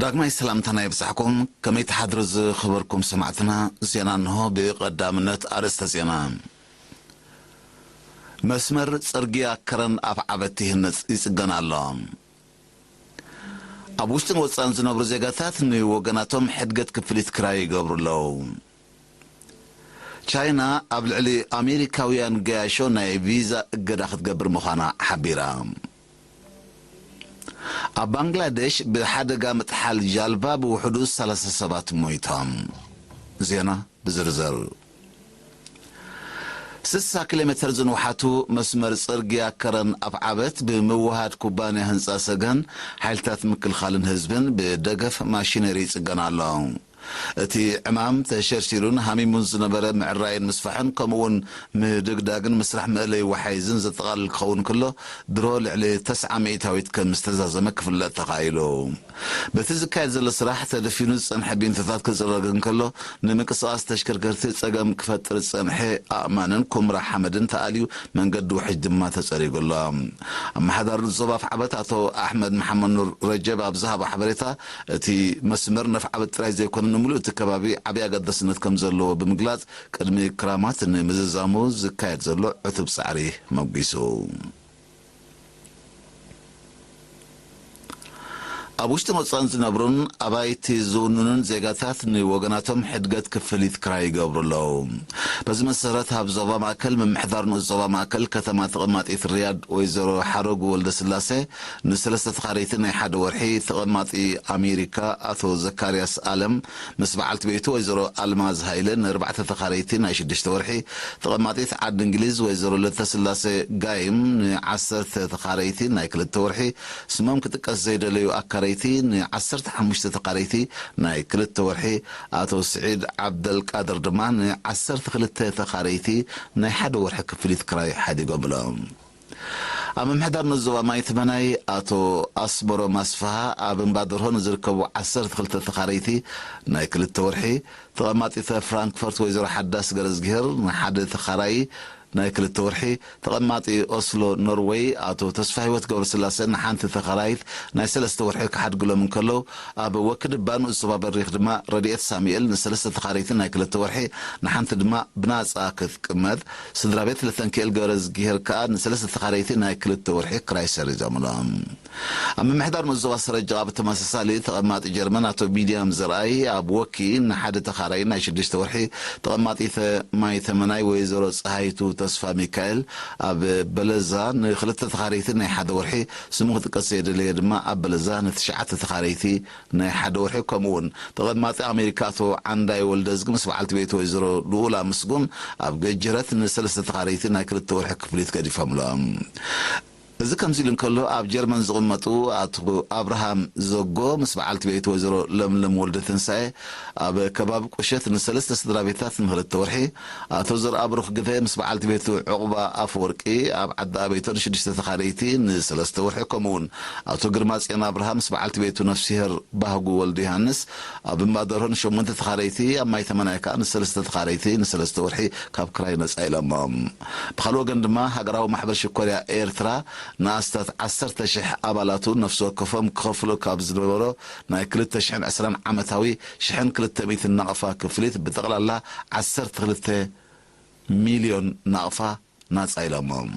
ዳግማይ ሰላምታና ይብጻሕኩም። ከመይ ትሓድሩ ዝኸበርኩም ሰማዕትና? ዜና እንሆ። ብቐዳምነት ኣርእስተ ዜና። መስመር ጽርግያ ከረን ኣፍዓበት ይህነጽ፣ ይጽገን ኣሎ። ኣብ ውሽጥን ወጻእን ዝነብሩ ዜጋታት ንወገናቶም ሕድገት ክፍሊት ክራይ ይገብሩ ኣለዉ። ቻይና ኣብ ልዕሊ ኣሜሪካውያን ገያሾ ናይ ቪዛ እገዳ ክትገብር ምዃና ሓቢራ። ኣብ ባንግላዴሽ ብሓደጋ ምጥሓል ጃልባ ብውሕዱ ሰላሳ ሰባት ሞይቶም። ዜና ብዝርዝር። ስሳ ኪሎ ሜተር ዝንውሓቱ መስመር ጽርግያ ከረን ኣፍዓበት ብምውሃድ ኩባንያ ህንጻ ሰገን ሓይልታት ምክልኻልን ህዝብን ብደገፍ ማሽነሪ ይጽገን ኣሎ። እቲ ዕማም ተሸርሺሩን ሃሚሙን ዝነበረ ምዕራይን ምስፋሕን ከምኡውን ምድግዳግን ምስራሕ መእለይ ወሓይዝን ዘጠቓልል ክኸውን ከሎ ድሮ ልዕሊ ተስዓ ሚእታዊት ከም ዝተዛዘመ ክፍለጥ ተኻኢሉ። በቲ ዝካየድ ዘሎ ስራሕ ተደፊኑ ዝጸንሐ ቢንቶታት ክጽረግ እንከሎ ንምንቅስቓስ ተሽከርከርቲ ጸገም ክፈጥር ዝጸንሐ ኣእማንን ኩምራ ሓመድን ተኣልዩ መንገዲ ውሕጅ ድማ ተጸሪጉ ኣሎ። ኣመሓዳሪ ዞባ ኣፍዓበት ኣቶ ኣሕመድ መሓመድ ኑር ረጀብ ኣብ ዝሃቦ ሓበሬታ እቲ መስመር ነፍዓበት ጥራይ ዘይኮነ ንምሉእ እቲ ከባቢ ዓብዪ ኣገዳስነት ከም ዘለዎ ብምግላጽ ቅድሚ ክራማት ንምዝዛሙ ዝካየድ ዘሎ ዕቱብ ጻዕሪ መጒሱ። ኣብ ውሽጥን ወጻእን ዝነብሩን ኣባይቲ ዝውንኑን ዜጋታት ንወገናቶም ሕድገት ክፍሊት ክራይ ይገብሩ ኣለዉ። በዚ መሰረት ኣብ ዞባ ማእከል ምምሕዳር ንኡስ ዞባ ማእከል ከተማ ተቐማጢት ሪያድ ወይዘሮ ሓረጉ ወልደስላሴ ንሰለስተ ተኻረይቲ ናይ ሓደ ወርሒ፣ ተቐማጢ ኣሜሪካ ኣቶ ዘካርያስ ኣለም ምስ በዓልቲ ቤቱ ወይዘሮ ኣልማዝ ሃይለ ንኣርባዕተ ተኻረይቲ ናይ ሽዱሽተ ወርሒ፣ ተቐማጢት ዓዲ እንግሊዝ ወይዘሮ ለተስላሴ ጋይም ንዓሰርተ ተኻረይቲ ናይ ክልተ ወርሒ፣ ስሞም ክጥቀስ ዘይደለዩ ኣካረይቲ ንዓሰርተ ሓሙሽተ ተኻረይቲ ናይ ክልተ ወርሒ፣ ኣቶ ስዒድ ዓብደልቃድር ድማ ንዓሰርተ ክልተ ተኻረይቲ ናይ ሓደ ወርሒ ክፍሊት ክራይ ሓዲጎምሎም። ኣብ ምምሕዳር ንኡስ ዞባ ማይ ተመናይ ኣቶ ኣስመሮም ኣስፍሃ ኣብ እምባ ደርሆ ንዝርከቡ ዓሰርተ ክልተ ተኻረይቲ ናይ ክልተ ወርሒ፣ ተቐማጢተ ፍራንክፈርት ወይዘሮ ሓዳስ ገረዝግሄር ንሓደ ተኻራዪ ናይ ክልተ ወርሒ፣ ተቐማጢ ኦስሎ ኖርወይ ኣቶ ተስፋ ህይወት ገብረስላሴ ንሓንቲ ተኻራይት ናይ ሰለስተ ወርሒ ክሓድግሎም እንከለዉ፣ ኣብ ወክድባ ንኡስ ዞባ በሪኽ ድማ ረድኤት ሳሙኤል ንሰለስተ ተኻረይቲ ናይ ክልተ ወርሒ፣ ንሓንቲ ድማ ብናጻ ክትቅመጥ፣ ስድራ ቤት ለተንክኤል ገረዝግሄር ከኣ ንሰለስተ ተኻረይቲ ናይ ክልተ ወርሒ ክራይ ሰሪዞምሎም። ኣብ ምምሕዳር ንኡስ ዞባ ሰረጀቓ ብተመሳሳሊ ተቐማጢ ጀርመን ኣቶ ቢንያም ዘርኣይ ኣብ ወኪ ንሓደ ተኻራይ ናይ ሽዱሽተ ወርሒ፣ ተቐማጢተ ማይ ተመናይ ወይዘሮ ጸሃይቱ ተስፋ ሚካኤል ኣብ በለዛ ንክልተ ተኻረይቲ ናይ ሓደ ወርሒ፣ ስሙ ክጥቀስ ዘይደለየ ድማ ኣብ በለዛ ንትሽዓተ ተኻረይቲ ናይ ሓደ ወርሒ፣ ከምኡ እውን ተቐማጢ ኣሜሪካ ኣቶ ዓንዳይ ወልደዝጊ ምስ በዓልቲ ቤቱ ወይዘሮ ልኡላ ምስጉን ኣብ ገጀረት ንሰለስተ ተኻረይቲ ናይ ክልተ ወርሒ ክፍሊት ገዲፎምሎም። እዚ ከምዚ ኢሉ እንከሎ፣ ኣብ ጀርመን ዝቕመጡ ኣቶ ኣብርሃም ዘጎ ምስ በዓልቲ ቤቱ ወይዘሮ ለምለም ወልደ ትንሳኤ ኣብ ከባቢ ቁሸት ንሰለስተ ስድራ ቤታት ንክልተ ወርሒ፣ ኣቶ ዘርኣብሩኽ ግደ ምስ በዓልቲ ቤቱ ዕቑባ ኣፈወርቂ ኣብ ዓዲ ኣበይቶ ንሽዱሽተ ተኻረይቲ ንሰለስተ ወርሒ፣ ከምኡውን ኣቶ ግርማ ጽዮን ኣብርሃ ምስ በዓልቲ ቤቱ ነፍሲሄር ባህጉ ወልደ ዮሃንስ ኣብ እምባ ደርሆ ንሸሞንተ ተኻረይቲ፣ ኣብ ማይ ተመናይ ከኣ ንሰለስተ ተኻረይቲ ንሰለስተ ወርሒ ካብ ክራይ ነጻ ኢሎሞም። ብኻልእ ወገን ድማ ሃገራዊ ማሕበር ሽኮርያ ኤርትራ ንኣስታት ዓሰርተ ሽሕ ኣባላቱ ነፍሲ ወከፎም ክኸፍሎ ካብ ዝነበሮ ናይ ክልተ ሽሕን ዕስራን ዓመታዊ ሽሕን ክልተ ሚእትን ናቕፋ ክፍሊት ብጠቕላላ ዓሰርተ ክልተ ሚልዮን ናቕፋ ናጻ ኢሎሞም።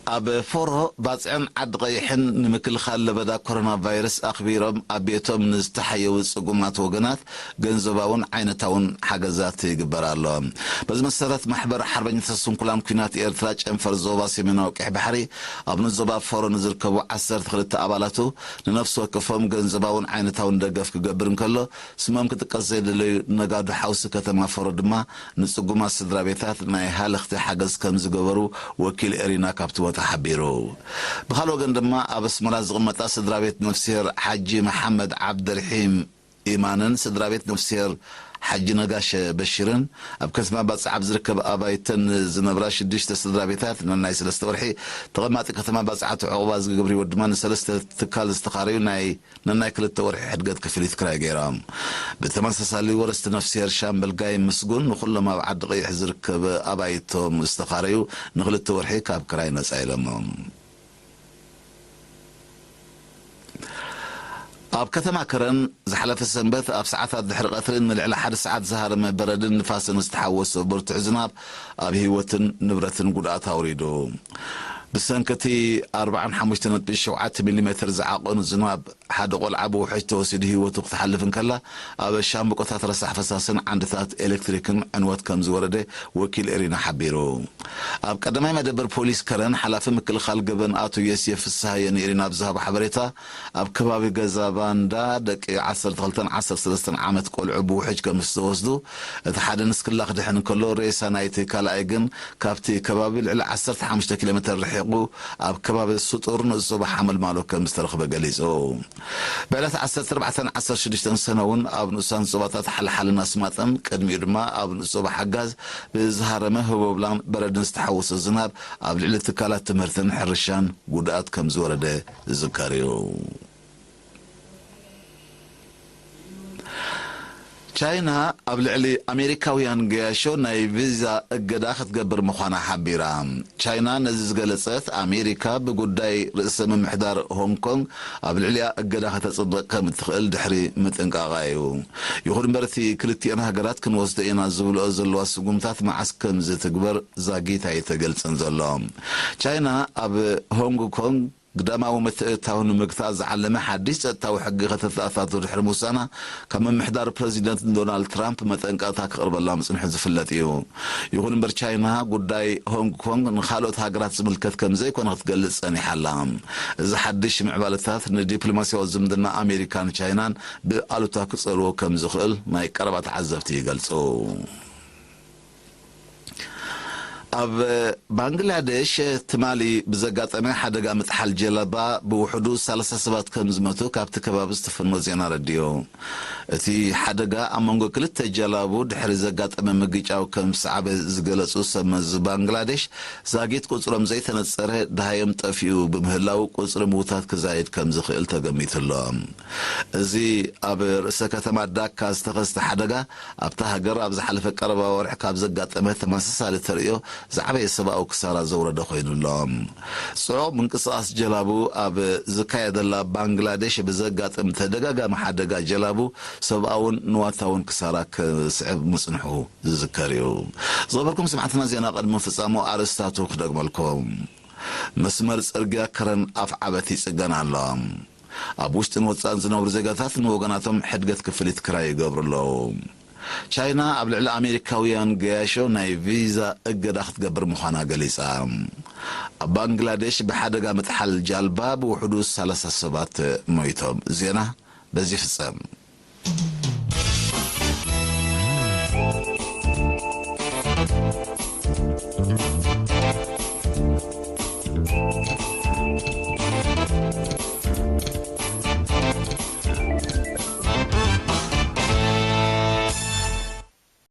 ኣብ ፎሮ፣ ባጽዕን ዓዲ ቀይሕን ንምክልኻል ለበዳ ኮሮና ቫይረስ ኣኽቢሮም ኣብ ቤቶም ንዝተሓየዉ ጽጉማት ወገናት ገንዘባውን ዓይነታውን ሓገዛት ይግበር ኣሎ። በዚ መሰረት ማሕበር ሓርበኛታት ስንኩላን ኲናት ኤርትራ ጨንፈር ዞባ ሰሜናዊ ቀይሕ ባሕሪ ኣብ ንዞባ ፎሮ ንዝርከቡ ዓሰርተ ክልተ ኣባላቱ ንነፍሲ ወከፎም ገንዘባውን ዓይነታውን ደገፍ ክገብር እንከሎ፣ ስሞም ክጥቀስ ዘይደለዩ ነጋዶ ሓውሲ ከተማ ፎሮ ድማ ንጽጉማት ስድራ ቤታት ናይ ሃለኽቲ ሓገዝ ከም ዝገበሩ ወኪል ኤሪና ካብቲ ቦታ ሓቢሩ። ብኻልእ ወገን ድማ ኣብ ኣስመራ ዝቕመጣ ስድራ ቤት ነፍስሄር ሓጂ መሓመድ ዓብደርሒም ኢማንን ስድራ ቤት ነፍስሄር ሓጂ ነጋሽ በሽርን ኣብ ከተማ ባጽዕ ኣብ ዝርከብ ኣባይተን ዝነብራ ሽዱሽተ ስድራ ቤታት ነናይ ሰለስተ ወርሒ ተቐማጢ ከተማ ባጽዕ ኣቶ ዕቑባ ዝገብር ህይወት ድማ ንሰለስተ ትካል ዝተኻረዩ ናይ ነናይ ክልተ ወርሒ ሕድገት ክፍሊት ክራይ ገይሮም። ብተመሳሳሊ ወረስቲ ነፍስሄር ሻምበል ጋይ ምስጉን ንኹሎም ኣብ ዓዲ ቀይሕ ዝርከብ ኣባይቶም ዝተኻረዩ ንክልተ ወርሒ ካብ ክራይ ነጻ ኢሎሞም። ኣብ ከተማ ከረን ዝሓለፈ ሰንበት ኣብ ሰዓታት ድሕሪ ቀትሪ ንልዕሊ ሓደ ሰዓት ዝሃረመ በረድን ንፋስን ዝተሓወሶ ብርቱዕ ዝናብ ኣብ ህይወትን ንብረትን ጉድኣት ኣውሪዱ። ብሰንኪ እቲ ኣርብዓን ሓሙሽተ ነጥቢ ሸውዓተ ሚሊ ሜተር ዝዓቐኑ ዝናብ ሓደ ቆልዓ ብውሕጅ ተወሲዱ ህይወቱ ክትሓልፍ እንከላ፣ ኣብ ሻምብቆታት ረሳሕ ፈሳስን ዓንድታት ኤሌክትሪክን ዕንወት ከም ዝወረደ ወኪል ኤሪና ሓቢሩ። ኣብ ቀዳማይ መደበር ፖሊስ ከረን ሓላፊ ምክልኻል ገበን ኣቶ ዮሴፍ ፍስሃየ ንኤሪና ኣብ ዝሃቦ ሓበሬታ፣ ኣብ ከባቢ ገዛ ባንዳ ደቂ ዓሰርተ ክልተን ዓሰርተ ሰለስተን ዓመት ቆልዑ ብውሕጅ ከም ዝተወስዱ፣ እቲ ሓደ ንስክላ ክድሕን እንከሎ፣ ሬሳ ናይቲ ካልኣይ ግን ካብቲ ከባቢ ልዕሊ ዓሰርተ ሓሙሽተ ኪሎ ሜተር ርሒቑ ኣብ ከባቢ ስጡር ንኡስ ዞባ ሓመልማሎ ከም ዝተረኽበ ገሊጹ። ብዕለት ዓሰርተ ኣርባዕተን ዓሰርተ ሽዱሽተን ሰነ እውን ኣብ ንኡሳን ዞባታት ሓልሓልን ኣስማጥን፣ ቅድሚኡ ድማ ኣብ ንኡስ ዞባ ሓጋዝ ብዝሃረመ ህቦብላን በረድን ዝተሓወሶ ዝናብ ኣብ ልዕሊ ትካላት ትምህርትን ሕርሻን ጉድኣት ከም ዝወረደ ዝዝከር እዩ። ቻይና ኣብ ልዕሊ ኣሜሪካውያን ገያሾ ናይ ቪዛ እገዳ ክትገብር ምዃና ሓቢራ። ቻይና ነዚ ዝገለጸት፣ ኣሜሪካ ብጉዳይ ርእሰ ምምሕዳር ሆንግ ኮንግ ኣብ ልዕሊኣ እገዳ ከተጽድቕ ከም እትኽእል ድሕሪ ምጥንቃቓ እዩ። ይኹን እምበር፣ እቲ ክልቲኤን ሃገራት ክንወስዶ ኢና ዝብልኦ ዘለዋ ስጉምታት መዓስ ከም ዝትግበር ዛጊት ኣይተገልጸን ዘሎ። ቻይና ኣብ ሆንግ ኮንግ ግዳማዊ ምትእትታው ንምግታእ ዝዓለመ ሓድሽ ጸጥታዊ ሕጊ ከተተኣታቶ ድሕሪ ምውሳና፣ ካብ ምምሕዳር ፕረዚደንት ዶናልድ ትራምፕ መጠንቀቕታ ክቕርበላ ምጽንሑ ዝፍለጥ እዩ። ይኹን እምበር፣ ቻይና ጉዳይ ሆንግ ኮንግ ንኻልኦት ሃገራት ዝምልከት ከም ዘይኮነ ክትገልጽ ጸኒሓ ኣላ። እዚ ሓድሽ ምዕባለታት ንዲፕሎማስያዊ ዝምድና ኣሜሪካን ቻይናን ብኣሉታ ክጸልዎ ከም ዝኽእል ናይ ቀረባ ተዓዘብቲ ይገልጹ። ኣብ ባንግላዴሽ ትማሊ ብዘጋጠመ ሓደጋ ምጥሓል ጀላባ ብውሕዱ ሰላሳ ሰባት ከም ዝመቱ ካብቲ ከባቢ ዝተፈኖ ዜና ረድዮ። እቲ ሓደጋ ኣብ መንጎ ክልተ ጀላቡ ድሕሪ ዘጋጠመ ምግጫው ከም ዝሰዓበ ዝገለጹ ሰብ መዚ ባንግላዴሽ፣ ዛጊት ቁጽሮም ዘይተነጸረ ደሃዮም ጠፊኡ ብምህላው ቁጽሪ ምውታት ክዛይድ ከም ዝኽእል ተገሚቱ ኣሎ። እዚ ኣብ ርእሰ ከተማ ዳካ ዝተኸስተ ሓደጋ ኣብታ ሃገር ኣብ ዝሓለፈ ቀረባ ወርሒ ካብ ዘጋጠመ ተመሳሳሊ ተርእዮ ዝዓበየ ሰብኣዊ ክሳራ ዘውረደ ኮይኑ ኣሎ። ጽዑቕ ምንቅስቓስ ጀላቡ ኣብ ዝካየደላ ባንግላዴሽ ብዘጋጥም ተደጋጋሚ ሓደጋ ጀላቡ ሰብኣውን ንዋታውን ክሳራ ክስዕብ ምጽንሑ ዝዝከር እዩ። ዝኸበርኩም ሰማዕትና፣ ዜና ቅድሚ ምፍጻሙ ኣርእስታቱ ክደግመልኩም። መስመር ጽርግያ ከረን ኣፍ ዓበት ይጽገን ኣሎ። ኣብ ውሽጥን ወጻእን ዝነብሩ ዜጋታት ንወገናቶም ሕድገት ክፍሊት ክራይ ይገብሩ ኣለዉ። ቻይና ኣብ ልዕሊ ኣሜሪካውያን ገያሾ ናይ ቪዛ እገዳ ክትገብር ምዃና ገሊጻ። ኣብ ባንግላዴሽ ብሓደጋ ምጥሓል ጃልባ ብውሕዱ ሰላሳ ሰባት ሞይቶም። ዜና በዚ ይፍጸም።